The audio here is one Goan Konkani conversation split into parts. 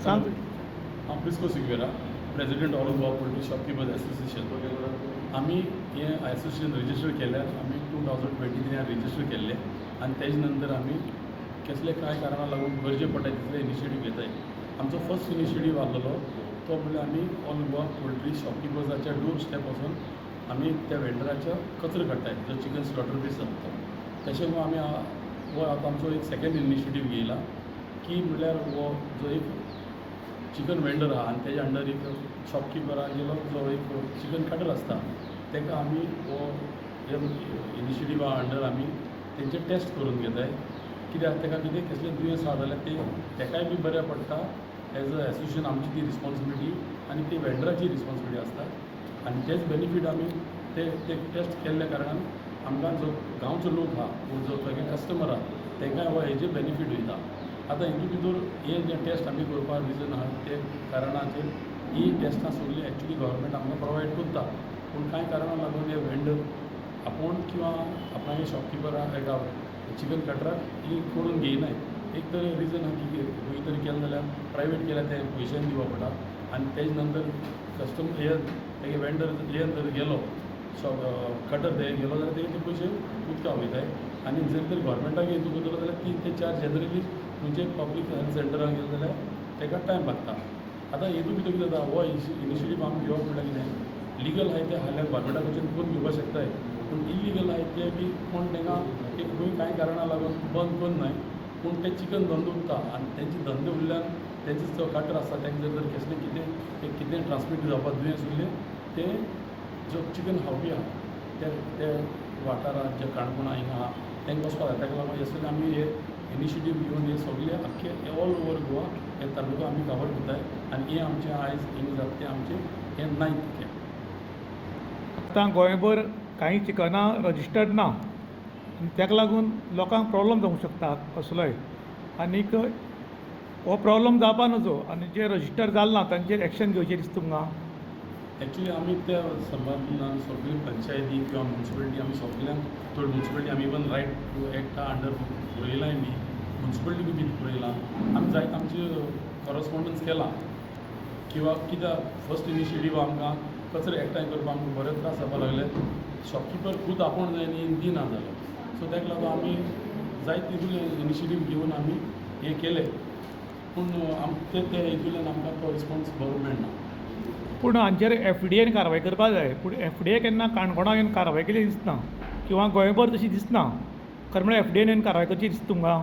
सांग. हांव Prisco Sequeira, President, All Goa Poultry Shopkeepers Association. आमी हें एसोसिएशन रजिस्टर केल्यार आमी 2023 रजिस्टर केल्लें आनी तेज नंतर आमी कसले कांय कारणां लागून गरजे पडटा तितले इनिशिएटीव घेताय. आमचो फर्स्ट इनिशिएटीव आसलेलो तो म्हणल्यार आमी ऑल गोवा पोल्ट्री शॉपकिपर्साच्या डोर स्टेप वचून आमी त्या वेंडराच्या कचरो काडटाय, जो चिकन स्लॉटर बी जाता तो. तशें म्हणून आमी हो आतां आमचो एक सेकंड इनिशिएटीव घेयला की म्हणल्यार हो जो एक चिकन वेंडर आहा आनी तेज्या अंडर एक शॉपकिपरागेलो जो एक चिकन कटर आसता, ताका आमी हो इनिशिएटिवा अंडर आमी तेंचे टेस्ट करून घेताय. कित्याक ताका कितें कसलें दुयेंस आहा जाल्यार ते ताकाय बी बऱ्याक पडटा. एज अ एसोसिएशन आमची ती रिस्पॉन्सिबिलिटी आनी ती वेंडराची रिस्पॉन्सिबिलिटी आसता आनी तेच बेनिफीट आमी ते ते टेस्ट केल्ल्या कारणान आमकां जो गांवचो लोक आहा वो जो तागे कस्टमर आहा, तांकां हो हेजे बेनिफीट वयता. आतां हितून भितर हे जे टेस्ट आमी करपाक रिजन आहा, ते कारणाचेर ही टेस्टां सगळीं एक्चुली गव्हर्मेंट आमकां प्रोवायड करता, पूण कांय कारणां लागून हे वेंडर आपूण किंवा आपणागे शॉपकिपराक एका चिकन कटराक ही करून घेयनाय. एक तर रिजन आहा की खंय तरी केलें जाल्यार, प्रायवेट केल्यार ते पयशांनी दिवप पडटा आनी तेज नंतर कस्टमर हे तेगे वेंडर हे जर गेलो, शॉप कटर ते गेलो जाल्यार तेगे ते पयशे उदका वयताय. आनी जर तर गव्हर्मेंटाक हितून करतलो जाल्यार 3 ते 4 जनरली खंयचे पब्लीक हेल्थ सेंटरान गेले जाल्यार ताका टायम लागता. आतां हितून भितर कितें जाता, हो इनिशिएटीव आमी घेवप म्हणल्यार कितें, लिगल आहाय ते हाल्यार गव्हर्मेंटा कडच्यान करून घेवपाक शकताय, पूण इलिगल आहाय ते बी कोण तांकां एक खंय कांय कारणां लागून बंद करनाय, पूण ते चिकन धंदो उरता आनी तेंचे धंदे उरल्यान तेंचे जो कटर आसता तांकां जर तर कसलें कितें एक कितें ट्रान्समीट जावपाक दुयेंस उरलें, ते जो चिकन खावपी आहा ते ते वाठारांत जे काणकोणा हिंगा आहा तांकां वचपाक जाय. ताका लागून हे सगळें आमी हे इनिशिएटीव घेवन हे सगळे आख्खे ऑल ओवर गोवा हे तालुका आमी कवर करताय आनी हे आमचें आयज हिंगा जाता तें आमचें हें नायन्थ कॅम्प. आतां गोंयभर कांय चिकनां रजिस्टर्ड ना आनी ताका लागून लोकांक प्रॉब्लम जावंक शकता कसलोय. आनीक हो प्रॉब्लम जावपा नजो आनी जे रजिस्टर जाल ना तांचेर एक्शन घेवचें दिसता तुमकां? एक्चुली आमी त्या संबंदान सगळी पंचायती किंवा म्युन्सिपलिटी आमी सगल्यांक, थोडी म्युन्सिपलिटी आमी इवन रायट टू एक्टा अंडर बरयलांय बी, म्युन्सिपलिटी बी बरयलां. आमी जायत आमचे कॉरस्पॉन्डन्स केलां किंवा कित्याक फर्स्ट इनिशिएटीव आमकां कचरो एकठांय करपाक आमकां बरे त्रास जावपाक लागले. शॉपकिपर खूद आपूण जाय न्ही दिना जालो. सो ताका लागून आमी जायत तितूंतल्यान इनिशिएटीव घेवन आमी हें केलें, पूण आम ते ते हितूंतल्यान आमकां तो रिस्पॉन्स बरो मेळना. पूण हांचेर एफडीएन कारवाय करपाक जाय, पूण एफडीए केन्ना काणकोणा येवन कारवाय केली दिसना किंवा गोंयभर तशी दिसना. खरें म्हळ्यार एफडीएन येवन कारवाय करची दिसता तुमकां?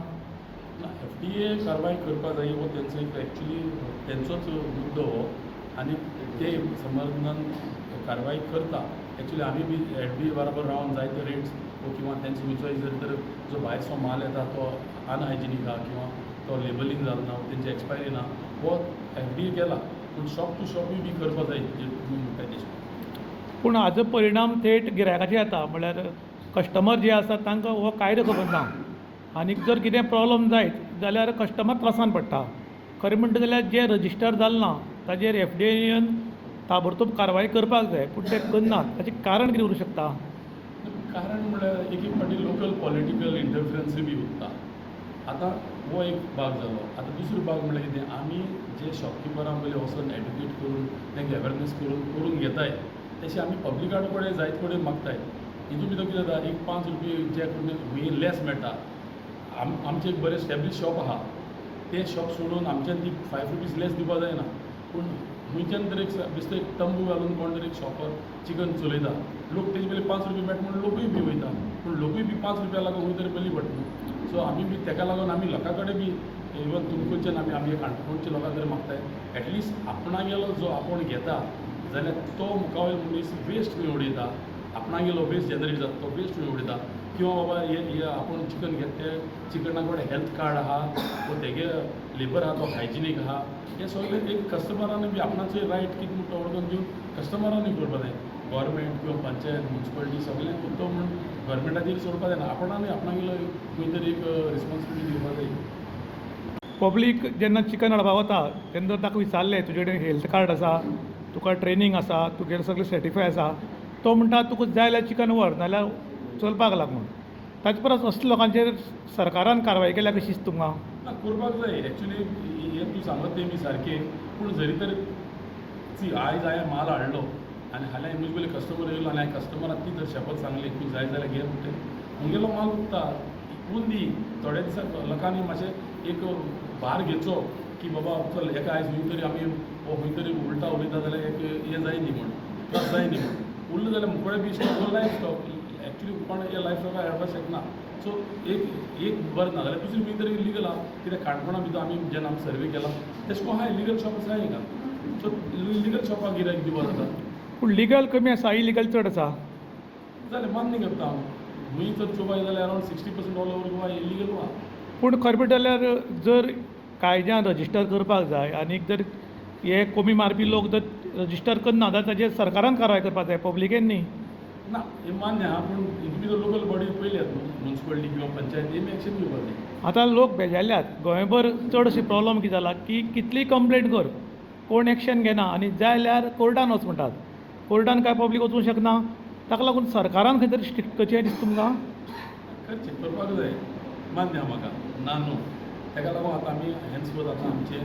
ना, एफडीए कारवाय करपाक जाय. हो तेंचो एक एक्चुली तेंचोच मुद्दो हो आनी ते संबंदान कारवाय करता. एक्चुली आमी बी एफडीए बराबर रावन जायते रेट्स किंवा तेंचो खंयचोय जर तर जो भायरसो माल येता तो अनहायजिनीक आहा किंवा तो लेबलींग जालें ना, तेंची एक्सपायरी ना, हो एफडीए केला, पूण शॉप टू शॉपूय बी करपाक जाय जे तुमी म्हणटाय तशें. पूण हाजो परिणाम थेट गिरायकाचेर जाता. म्हणल्यार कस्टमर जे आसा तांकां हो कायदो खबर ना आनीक जर कितें प्रॉब्लम जायत जाल्यार कस्टमर त्रासान पडटा. खरें म्हणटा जाल्यार जे रजिस्टर जालें ना ताजेर एफडीएन ताबडतोब कारवाय करपाक जाय, पूण ते करनात. ताचें कारण कितें उरूंक शकता? कारण म्हळ्यार एक एक फावटी लोकल पॉलिटिकल इंटरफिरन्सूय बी उरता. आतां हो एक भाग जालो. आतां दुसरो भाग म्हळ्यार कितें, आमी जे शॉपकिपरां पयलीं वचोन एड्युकेट करून तांकां अवेरनस करून करून घेताय, तशें आमी पब्लिका कडेन जायत कडेन मागताय. हितून भितर कितें जाता, एक 5 रुपये जे खंय लेस मेळटा. आमचें एक बरें स्टॅब्लिश शॉप आहा, तें शॉप सोडून आमच्यान ती 5 रुपीज लेस दिवपा जायना, पूण खंयच्यान तरी एक बेश्टे एक तंबू घालून कोण तरी एक शॉपार चिकन चलयता. लोक तेजे पयलीं 5 रुपया मेळटा म्हणून लोकूय बी वयता, पूण लोकूय बी 5 रुपया लागून खंय तरी बली पडटा न्हू. सो आमी बी तेका लागून आमी लोकां कडेन बी इवन तुमकडच्यान आमी आमगे काणकोणच्या लोकां कडेन मागताय, एटलिस्ट आपणागेलो जो आपूण घेता जाल्यार तो मुखावयलो मनीस वेस्ट खंय उडयता, आपणागेलो वेस्ट जनरेट जाता तो वेस्ट खंय उडयता, किंवा बाबा हे हे आपूण चिकन घेता ते चिकना कडेन हेल्थ कार्ड आहा वो तेगे लेबर आहा तो हायजिनीक आहा, हें सगळें एक कस्टमरानूय बी आपणाचो रायट कितें म्हणटा वळखून दिवन कस्टमरानूय करपाक जाय. गव्हर्मेंट किंवा पंचायत, म्युन्सिपालिटी सगळ्यांक तो म्हूण गव्हर्मेंटाचेर सोडपाक जायना, आपणानूय आपणागेलो खंय तरी एक रिस्पॉन्सिबिलिटी घेवपाक जाय. पब्लीक जेन्ना चिकन हाडपाक वता तेन्ना ताका विचारलें, तुजे कडेन हेल्थ कार्ड आसा, तुका ट्रेनींग आसा, तुगेलें सगळें सर्टिफाय आसा, तो म्हणटा तुका जाय जाल्यार चिकन व्हर, नाल्यार चलपाक लाग म्हूण. ताचे परस असल्या लोकांचेर सरकारान कारवाय केल्यार कशी दिसता तुमकां? ना, करपाक जाय. एक्चुली हें तूं सांगत तें बी सारकें, पूण जरी तर सी, आयज हांवें माल हाडलो आनी फाल्यां म्हजे पयलीं कस्टमर येयलो आनी हांवें कस्टमराक ती जर शपथ सांगली, तूं जाय जाल्यार घे म्हणटा, मुगेलो माल उरता. उंदी थोड्या दिसांक लोकांनी मातशें एक भार घेवचो की बाबा चल, एका आयज खंय तरी आमी हो खंय तरी उल्टा उलयता जाल्यार एक हें जाय न्ही म्हण, त्रास जाय न्ही म्हण. उरलो जाल्यार मुकोडे बी स्टॉक, लायफ स्टॉक एक्चुली कोण हे लायफ स्टॉक हाडपाक शकना. सो एक एक बरें ना जाल्यार दुसरी खंय तरी इलिगल आहा. कित्याक काणकोणा भितर आमी जेन्ना आमी सर्वे केला, तेश कोन आहा, इलिगल शॉप आसा हिंगा. सो इलिगल शॉपाक गिरायक दिवपा जाता. पूण लिगल कमी आसा, इलिगल चड आसा. जालें, मान्य करता हांव. मुंय जर चोवपाक जाल्यार around 60% all over Goa illegal आहा. पूण खरें म्हणटा जाल्यार जर कायद्यान रजिस्टर करपाक जाय आनीक जर हे कोंबी मारपी लोक जर रजिस्टर करना जाल्यार ताजेर सरकारान कारवाय करपाक जाय, पब्लिकेन न्ही. ना, हें मान्य आहा, पूण तुमी जर लोकल बॉडी पयल्यात न्हू, मुन्सिपालिटी किंवा पंचायत, हेमी एक्शन घेवपाक जाय. आतां लोक बेजारल्यात. गोंयभर चड अशें प्रॉब्लम कितें जाला की कितलीय कंप्लेन कर, कोण एक्शन घेना आनी जाय जाल्यार कोर्टान वच म्हणटात. कोर्टान काय पब्लीक वचूंक शकना. ताका लागून सरकारान खंय तरी स्ट्रिक्ट करचें दिसता तुमकां? करचें, करपाक जाय, मान्य आहा म्हाका, ना न्हू. तेका लागून आतां आमी हेन्सफोर्थ आतां आमचें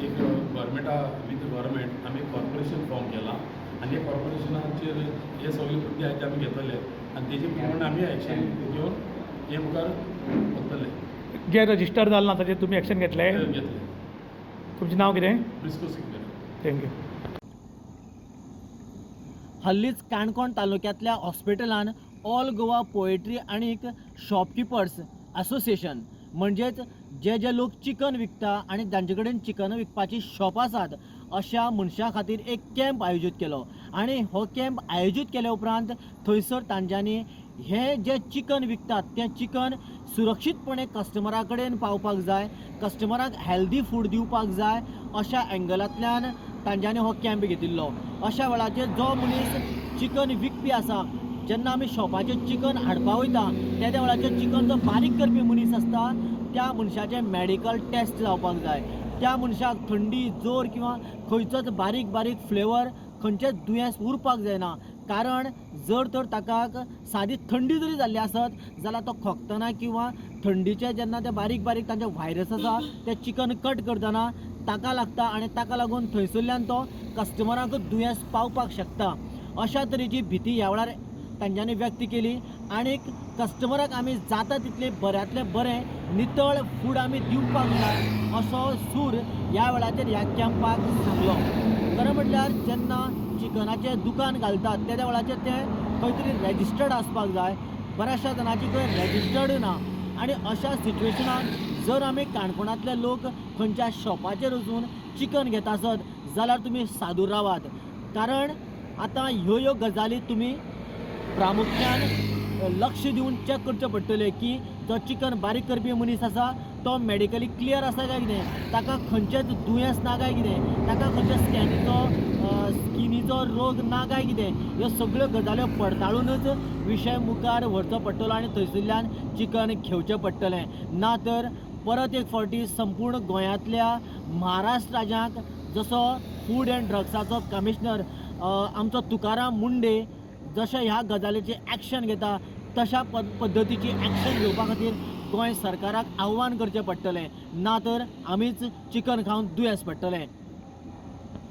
एक गोवोरमेंटा, विथ गोवोरमेंट आमी कॉर्पोरेशन फॉर्म केलां आनी हे कॉर्पोरेशनाचेर हे सगळे मुद्दे आहात ते आमी घेतले आनी तेजे प्रमाणे आमी एक्शन घेवन हे मुखार वतले. जे रजिस्टर जालें ना ताजेर तुमी एक्शन घेतले? घेतले. तुमचें नांव कितें? ब्रिस्को सिक्वेरा. Thank you. हल्लीच काणकोण तालुक्यांतल्या हॉस्पिटलान ऑल गोवा पोएट्री आनीक शॉपकिपर्स असोसिएशन, म्हणजेच जे जे लोक चिकन विकता आनी जांचे कडेन चिकन विकपाची शॉपां आसात, अशा मनशां खातीर एक कॅम्प आयोजीत केलो. आनी हो कॅम्प आयोजीत केल्या उपरांत थंयसर तांच्यांनी हें जें चिकन विकतात तें चिकन सुरक्षीतपणे कस्टमरा कडेन पावपाक जाय, कस्टमराक हेल्दी फूड दिवपाक जाय, अशा एंगलांतल्यान तांच्यांनी हो कॅम्प घेतिल्लो. अशा वेळाचेर जो मनीस चिकन विकपी आसा, जेन्ना आमी शॉपाचेर चिकन हाडपा वयता तेद्या वेळाचेर चिकन जो बारीक करपी मनीस आसता त्या मनशाचें मॅडिकल टेस्ट जावपाक जाय. त्या मनशाक थंडी, जोर किंवा खंयचोच बारीक बारीक फ्लेवर, खंयचेच दुयेंस उरपाक जायना. कारण जर तर ताका सादी थंडी जरी जाल्ली आसत जाल्यार तो खोंकतना किंवा थंडीचे जेन्ना ते बारीक बारीक तांचे व्हायरस आसा ते चिकन कट करतना ताका लागता आनी ताका लागून थंयसरल्यान तो कस्टमरांक दुयेंस पावपाक शकता. अशा तरेची भिती ह्या वेळार तांच्यांनी व्यक्त केली. आनीक कस्टमराक आमी जाता तितलें बऱ्यांतलें बरें नितळ फूड आमी दिवपाक जाय असो सूर ह्या वेळाचेर ह्या कॅम्पाक सांगलो. खरें म्हटल्यार जेन्ना चिकनाचें दुकान घालतात तेद्या वेळाचेर तें खंय तरी रेजिस्टर्ड आसपाक जाय. बऱ्याचशा जाणांची खंय रेजिस्टर्ड ना आनी अशा सिट्युएशनान जर आमी काणकोणांतले लोक खंयच्या शॉपाचेर वचून चिकन घेता आसत जाल्यार तुमी सादूर रावात. कारण आतां ह्यो ह्यो गजाली तुमी प्रामुख्यान लक्ष दिवन चॅक करचें पडटलें की जो चिकन बारीक करपी मनीस आसा तो मॅडिकली क्लियर आसा काय कितें, ताका खंयचेंच दुयेंस ना काय कितें, ताका खंयच्या स्किनीचो रोग ना काय कितें. ह्यो सगळ्यो गजाल्यो पडताळूनच विशय मुखार व्हरचो पडटलो आनी थंयसरल्यान चिकन घेवचें पडटलें. ना तर परत एक फावटी संपूर्ण गोंयांतल्या महाराष्ट्र राज्यांक जसो फूड अँड ड्रग्साचो कमिशनर आमचो तुकाराम मुंडे जशें ह्या गजालीचें एक्शन घेता तशा पद्दतीची एक्शन घेवपा खातीर गोंय सरकाराक आव्हान करचें पडटलें. ना तर आमीच चिकन खावन दुयेंस पडटलें.